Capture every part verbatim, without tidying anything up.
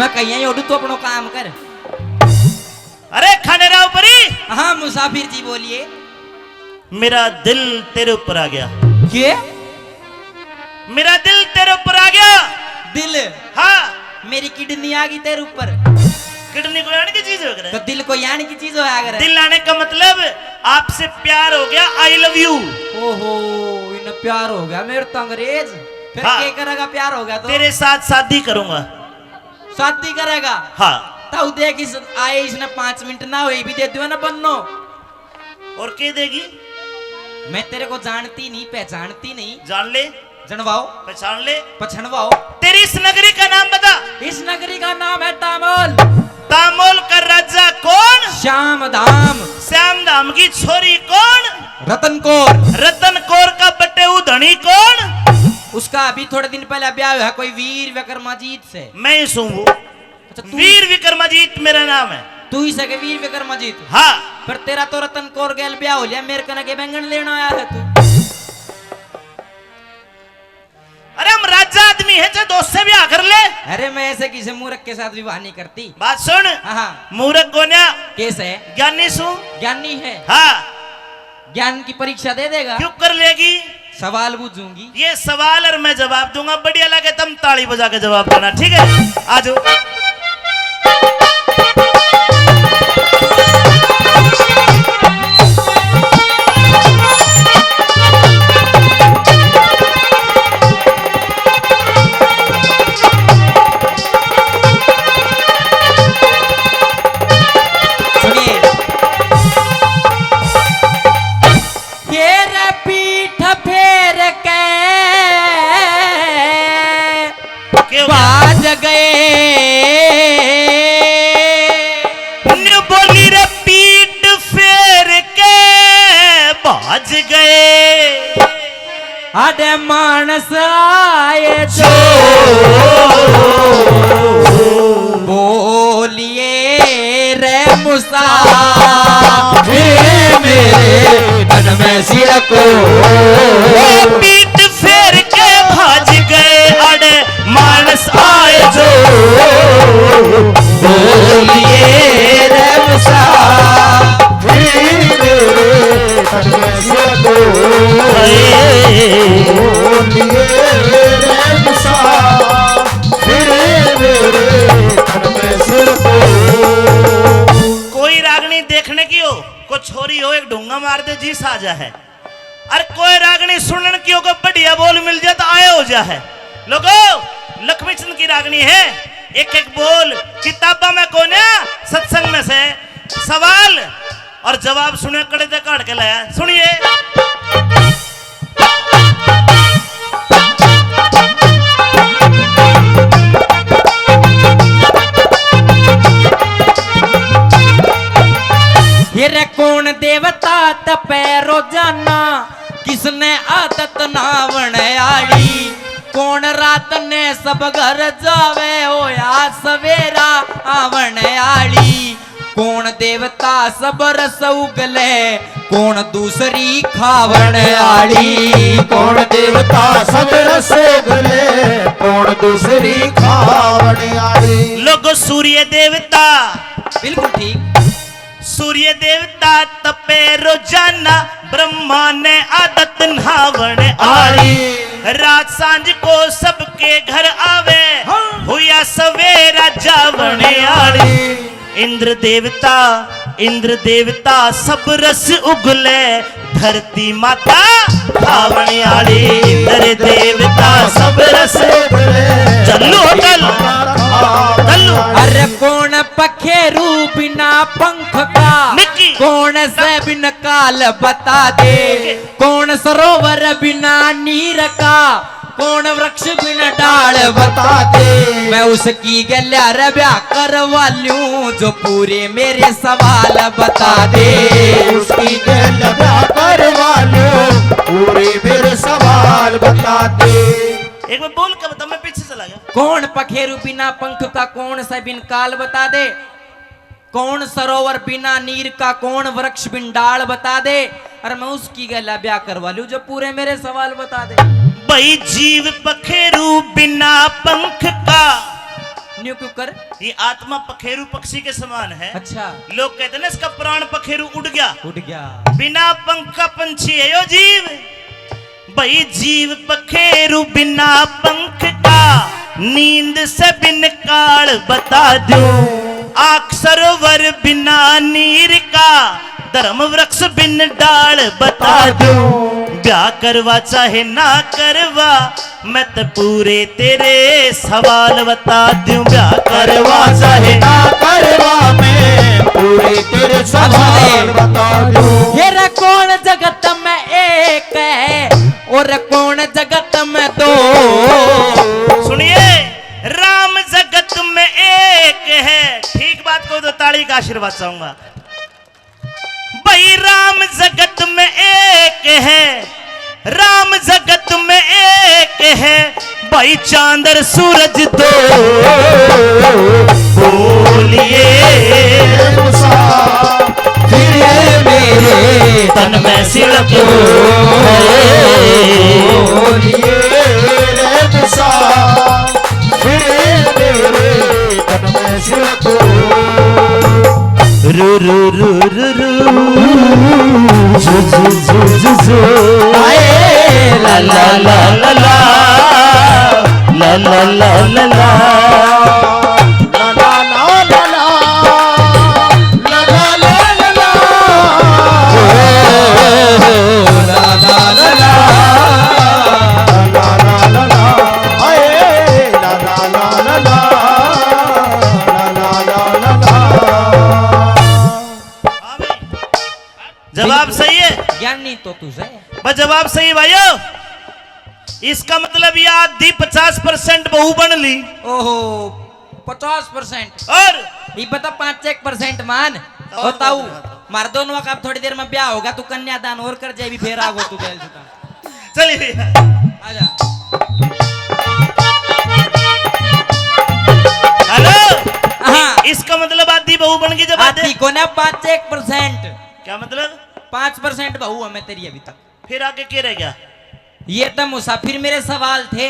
मैं कहिए उठ, तू अपनो काम कर। अरे खाने राव परी। हाँ मुसाफिर जी बोलिए। मेरा दिल तेरे ऊपर आ गया। के? मेरा दिल तेरे ऊपर आ गया। दिल? हाँ। मेरी किडनी आ गई तेरे ऊपर। किडनी कोई आने की चीज हो तो करे? दिल कोई आने की चीज होया करे। दिल आने का मतलब आपसे प्यार हो गया, I love you। ओहो, इन्हें प्यार हो गया मेरे तो अंग्रेज। फिर हाँ। क्या करेगा प्यार हो गया तो? तेरे साथ शादी करूंगा। शादी करेगा? हाँ। ताऊ देख, इस आए इसने पाँच मिनट ना हुए भी दे दियो ना बन्नो। और के देगी? मैं तेरे को जानती नहीं, पहचानती नहीं। जान ले। जनवाओ। पहचान ले। पछनवाओ। तेरी इस नगरी का नाम बता। इस नगरी का नाम है तामोल। तामोल का राजा कौन? श्याम धाम। श्याम धाम की छोरी कौन? रतन कौर। रतन कौर का बटेऊ धनी कौन? उसका अभी थोड़े दिन पहले ब्याह हुआ कोई वीर विक्रमाजीत से। मैं ही सूं वो। अच्छा, तू वीर विक्रमाजीत मेरा नाम है। तू ही सके वीर विक्रमाजीत? हाँ। पर तेरा तो रतन कौर गैल ब्याह हो लिया, मेरे कने के बैंगन लेना आया है तू। अरे हम राजा आदमी हैं, चाहे दोस्त से ब्याह कर ले। अरे मैं ऐसे किसी मूर्ख के साथ विवाह नहीं करती। बात सुन। हाँ, हाँ। मूर्ख कोन्या। कैसे? ज्ञानी सू। ज्ञानी है। हाँ। ज्ञान की परीक्षा दे देगा? क्यों कर लेगी? सवाल बूझूंगी। ये सवाल और मैं जवाब दूंगा। बढ़िया लगे तम ताली बजा के जवाब देना, ठीक है? आ जाओ। सुनिए। फेर पीठ फेर के क्यों? भाज गए। न्यू बोली रे पीठ फेर के भाज गए। अरे मानस आए जो बोलिए रे मुसाफिर मेरे तन में सिर को। वो पीठ फेर के भाज गए, अरे मानस आए जो बोलिए रे मुसाफिर मेरे तन में सिर को। बोलिए रे मुसाफिर मेरे तन में सिर को। कोई रागनी देखने की हो, कोई छोरी हो, एक ढूंगा मार दे जी, साजा है। और कोई रागनी सुनन की हो, कोई बढ़िया बोल मिल जाए तो आए हो जा है। लोगो, लक्ष्मी चंद की रागनी है, एक एक बोल किताबा में कोन्या, सत्संग में से। सवाल और जवाब सुने, कड़े ते काट के लाया। सुनिए। ये रे कौन देवता तपे रोजाना, किसने आदत नावण आली? कौन रात ने सब घर जावे, होया सवेरा आवण आली? कौन देवता सब रस उगले, कौन दूसरी खावण आली? कौन देवता सब रस उगले, कौन दूसरी खावण आली? लोगो, सूर्य देवता। बिल्कुल ठीक। सूर्य देवता तपे रोजाना, ब्रह्मा ने आदत नहावण आली। रात सांझ को सबके घर आवे, हाँ। हुया सवेरा जावण आली। इंद्र देवता, इंद्र देवता सब रस उगले, धरती माता खावण आली। इंद्र देवता सब रस उगले, चलू हो चल, चलू। अरे कौन पखेरू बिना पंख का, निक्की। कौन से बिन काल बता दे, कौन सरोवर बिना नीर का, कौन वृक्ष बिन डाल बता दे। मैं उसकी गल्या रे ब्याह करवा लूं, जो पूरे मेरे सवाल बता दे। उसकी गल्या ब्याह करवा लूं, पूरे मेरे सवाल बता दे। एक बार बोल के बता, मैं पीछे चला गया। कौन पखेरु बिना पंख का, कौन सा बिन काल बता दे। कौन सरोवर बिना नीर का, कौन वृक्ष बिन डाल बता दे, और मैं उसकी गैला ब्याह करवा लूं जो पूरे मेरे सवाल बता दे। भाई जीव पखेरू बिना पंख का, न्यू क्यों कर? ये आत्मा पखेरु पक्षी के समान है। अच्छा। लोग कहते ना, इसका प्राण पखेरु उड़ गया। उड़ गया। बिना पंख का पंछी है यो जीव। भाई जीव पखेरु बिना पंख का, नींद से बिन काल बता दूं। आंख सरोवर बिना नीर का, धर्म वृक्ष बिन डाल बता दूं। ब्याह करवा चाहे ना करवा, मैं तो पूरे तेरे सवाल बता दूं। ब्याह करवा चाहे ना करवा, मैं पूरे तेरे सवाल बता दूं। हेरा कौन जगत में एक है और कौन जगत में दो। सुनिए, राम जगत में एक है। ठीक बात को तो ताली का आशीर्वाद चाहूंगा। भाई राम जगत में एक है, राम जगत में एक है, भाई चांद और सूरज दो। बोलिए रे मुसाफिर, मेरे तन में सिलक हो। बोलिए रे मुसाफिर, मेरे तन में सिलक हो। रू रू रू रू रू। जू जू जू जू जू। हाय ला ला ला ला ला। ला ला ला ला ला। ला ला ला ला ला। ला ला ला ला ला। ला ला ला ला ला। ला ला ला ला ला। हाय ला ला ला ला ला। ला ला ला ला ला। जवाब सही है। ज्ञानी तो तू है। बस जवाब सही है भाइयों। इसका मतलब ये आधी पचास परसेंट बहू बन ली। ओहो, पचास परसेंट। और? ये बता, पाँच एक परसेंट मान। और और ताऊ, बोल रहा था। मार दोनों का अब थोड़ी देर में ब्याह होगा, तू कन्यादान और कर जाए, भी फेर आगो तू गैल से। चलिए भैया। आजा। हेलो। हाँ। इसका मतलब आधी बहू बन गई जब आधी आधे को ना, पाँच एक परसेंट। क्या मतलब? पाँच परसेंट बहू है मैं तेरी अभी तक। फिर आगे क्या रह गया? ये तो मुसाफिर मेरे सवाल थे।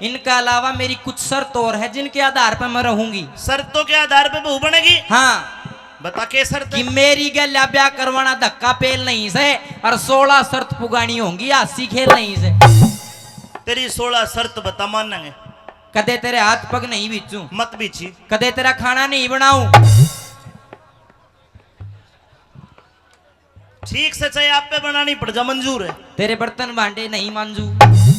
इनके अलावा मेरी कुछ शर्त और है जिनके आधार पर मैं रहूंगी। शर्तों के आधार पर बहू बनेगी? हाँ। बता के शर्त? कि मेरी गैल्या ब्याह करवाना धक्का पेल नहीं से और सोलह शर्त पुगानी होंगी, हासी खेल नहीं से। तेरी सोलह शर्त बता, मानेंगे? कदे तेरे हाथ पग नहीं बीचूं। मत बीची। कदे तेरा खाना नहीं बनाऊं। ठीक से चाहे आप पे बनानी पड़ जा, मंजूर है। तेरे बर्तन भांडे नहीं मांजू।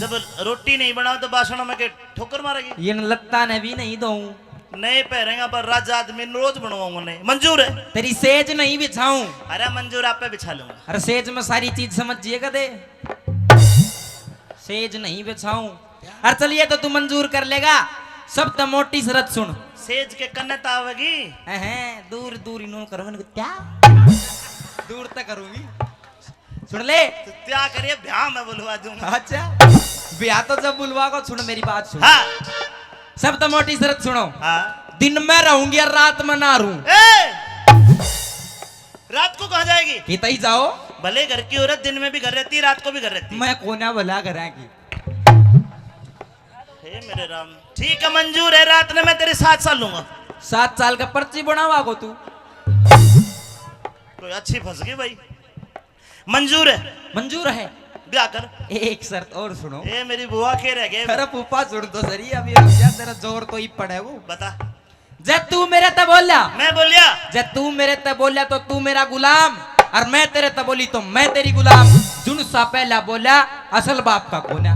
जब रोटी नहीं बनाओ तो बासण में के ठोकर मारेगी? इन लत्ता ने भी नहीं धोऊं। नए पहरेगा पर राजा आदमी रोज बनवाऊंगा नए। मंजूर है। तेरी सेज नहीं बिछाऊं। अरे मंजूर, आप पे बिछा लूंगा। अरे सेज में सारी चीज समझ जिए कदे। सेज नहीं बिछाऊं। अरे चलिए तो तू मंजूर कर लेगा। सब तो मोटी शरत सुन। सेज के कन्ने तावेगी। हैं, दूर दूर इन्हों कर मन क्या? दूर तक करूंगी। सुन ले। तो क्या करिए, ब्याह में बुलवा दूंगा। अच्छा, ब्याह तो जब बुलवा को, सुन मेरी बात सुन। हाँ। सब तो मोटी शरत सुनो। हाँ। दिन में रहूंगी और रात में ना रहूं। ए! रात को कहाँ जाएगी? कित ही जाओ। भले घर की औरत दिन में भी घर रहती है, रात को भी घर रहती है। मैं कोना भला करा की। हे मेरे राम, ठीक है, मंजूर है, रात ने मैं तेरे सात साल लूंगा। सात साल का पर्ची बनावा को तू। कोई अच्छी फंस गई भाई। मंजूर है? मंजूर है। ब्याह कर। एक शर्त और सुनो। ए, मेरी बुआ के रह गए। अरे फूफा सुन तो सही, अभी रुक जा, तेरा जोर तो ही पड़े वो। बता। जै तू मेरे ते बोल्या, मैं बोल्या। जै तू मेरे ते बोल्या तो तू मेरा गुलाम, और मैं तेरे ते बोली तो मैं तेरी गुलाम। जुनसा पहला बोल्या, असल बाप का कोन्या।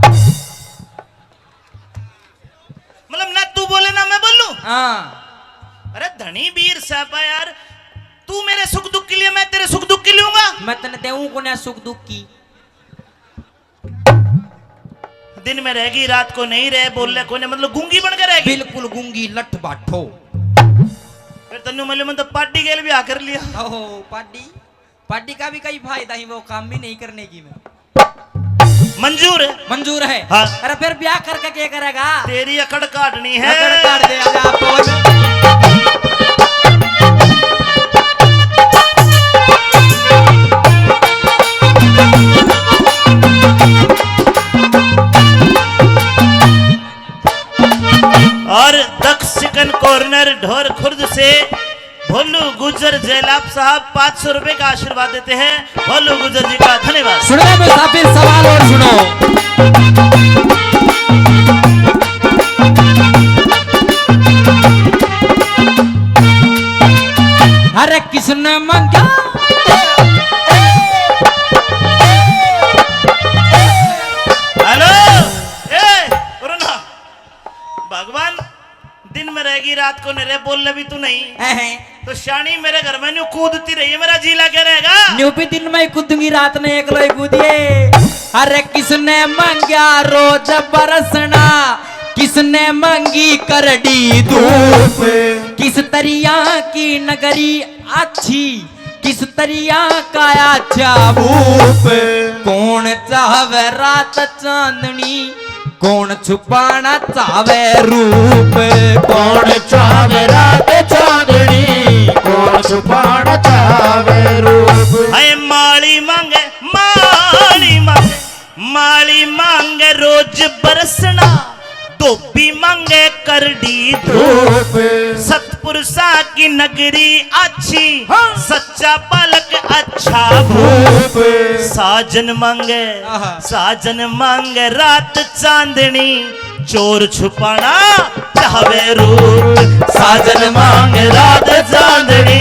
मतलब ना तू बोले ना मैं बोलूं। हाँ। अरे धनी वीर साहबा यार, तू मेरे सुख दुख के लिए, मैं तेरे सुख दुख की लूंगा। मैं तने देऊं कोन्या सुख दुख की। दिन में रहेगी, रात को नहीं रहे, बोलने को नहीं, मतलब गूंगी बन के रहेगी। बिल्कुल गूंगी, लठ बाठो। फिर तन्नू मल्ले मन तो पार्टी गेल भी आ कर लिया। ओहो, पार्टी, पार्टी का भी कई फायदा ही, वो काम भी नहीं करने की मैं। मंजूर है? मंजूर है। हाँ। अरे फिर ब्याह करके क्या करेगा? तेरी अकड़ काटनी है। अकड़ काट दे, आजा आप तो। और दक्ष चिकन कॉर्नर ढोर खुर्द से भोलू गुजर जैलाप साहब पाँच सौ रुपए का आशीर्वाद देते हैं। भोलू गुजर जी का धन्यवाद। सुनो मुसाफिर, सवाल और सुनो। अरे किसने मांगा? हेलो, ए, रुना। भगवान, दिन में रहेगी, रात को नहीं रे, बोलने भी तू नहीं। हैं, हैं। तो शानी मेरे घर में न्यू कूदती रही है, मेरा जी लगे रहेगा। न्यू भी दिन में ही कूदूंगी, रात ने एकलो ही कूदिए। अरे किसने मांग्या रोज बरसना, किसने मांगी करड़ी धूप, किस तरिया की नगरी अच्छी, किस तरिया का अच्छा भूप। कौन चाहवे रात चांदनी, कौन छुपाना चाहवे रूप। कौन चाहवे रात चांदनी, कौन छुपाना चाहवे रूप। है माली मांगे, माली मांगे, माली मांगे रोज बरसना, धोबी मांगे करड़ी धूप। धूप। सतपुरुषा की नगरी अच्छी, हाँ। सच्चा बालक अच्छा भूप। भूप। साजन मांगे, आहा। साजन मांगे रात चांदनी, चोर छुपाना चाहवे रूप। साजन मांगे रात चांदनी,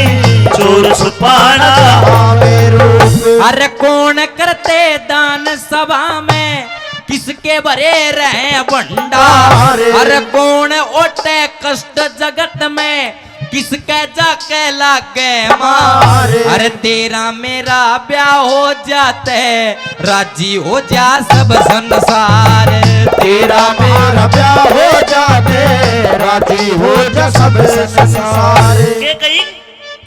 चोर छुपाना चाहवे रूप। अरे कौन करते दान सभा में, किसके भरे रहे भंडार। अरे कौन ओटे कष्ट जगत में, किसके जाके लागे मार। अरे तेरा मेरा ब्याह हो जाते, राजी हो जा सब संसार। तेरा मेरा ब्याह हो जाते, राजी हो जा सब संसार। के कही?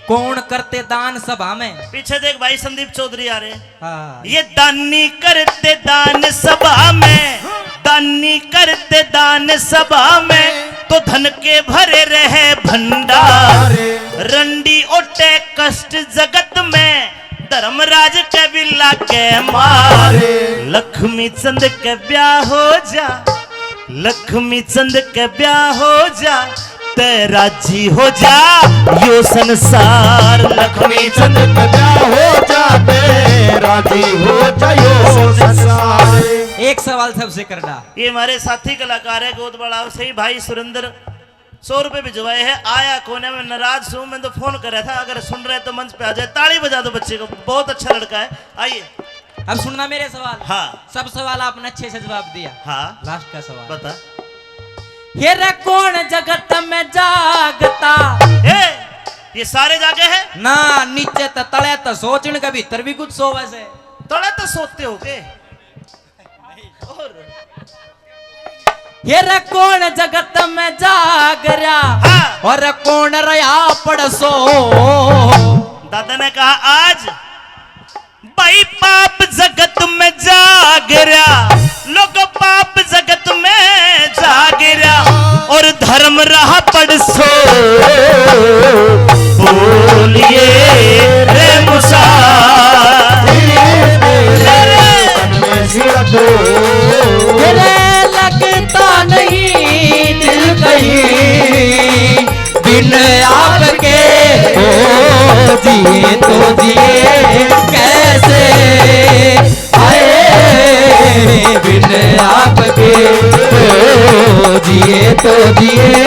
कौन करते दान सभा में? पीछे देख भाई, संदीप चौधरी आ रहे। हाँ। ये दानी करते दान सभा में, दानी करते दान सभा में, तो धन के भरे रहे भंडार। रंडी ओटे कष्ट जगत में, धर्मराज के भी लागे मार। लक्ष्मी चंद के ब्याह हो जा, लक्ष्मी चंद के ब्याह हो जा, ते राजी हो जा यो संसार। लक्ष्मी चंद के ब्याह हो जा, ते राजी हो जा यो संसार। एक सवाल सबसे करना। ये हमारे साथी कलाकार है गोदवाला, सही भाई सुरेंद्र, सौ रुपए भिजवाए हैं, आया कोने में, नाराज सूं, मैं तो फोन करा था, अगर सुन रहे तो मंच पे आ जाए, ताली बजा दो बच्चे को, बहुत अच्छा लड़का है। आइए। अब सुनना मेरे सवाल। हाँ। सब सवाल आपने अच्छे से जवाब दिया। हाँ। लास्ट का सवाल। बता। ये रे कौन जगत में जागता? ए, ये सारे जागे हैं? ना, नीचे त तले त सोचण के भीतर भी कुछ सोवे से। तले तो सोते हो के? और ये रे कौन जगत में जाग रहा? हाँ। और कौन रहा पड़सो? दादा ने कहा, आज भाई पाप जगत में जाग रहा, लोग पाप जगत में जाग रहा, और धर्म रहा पड़सो। बोलिए रे मुसाफिर। तेरे लगता नहीं दिल कहीं बिन आपके, ओ जिए तो जिए कैसे, हाय बिन आपके, ओ जिए तो जिए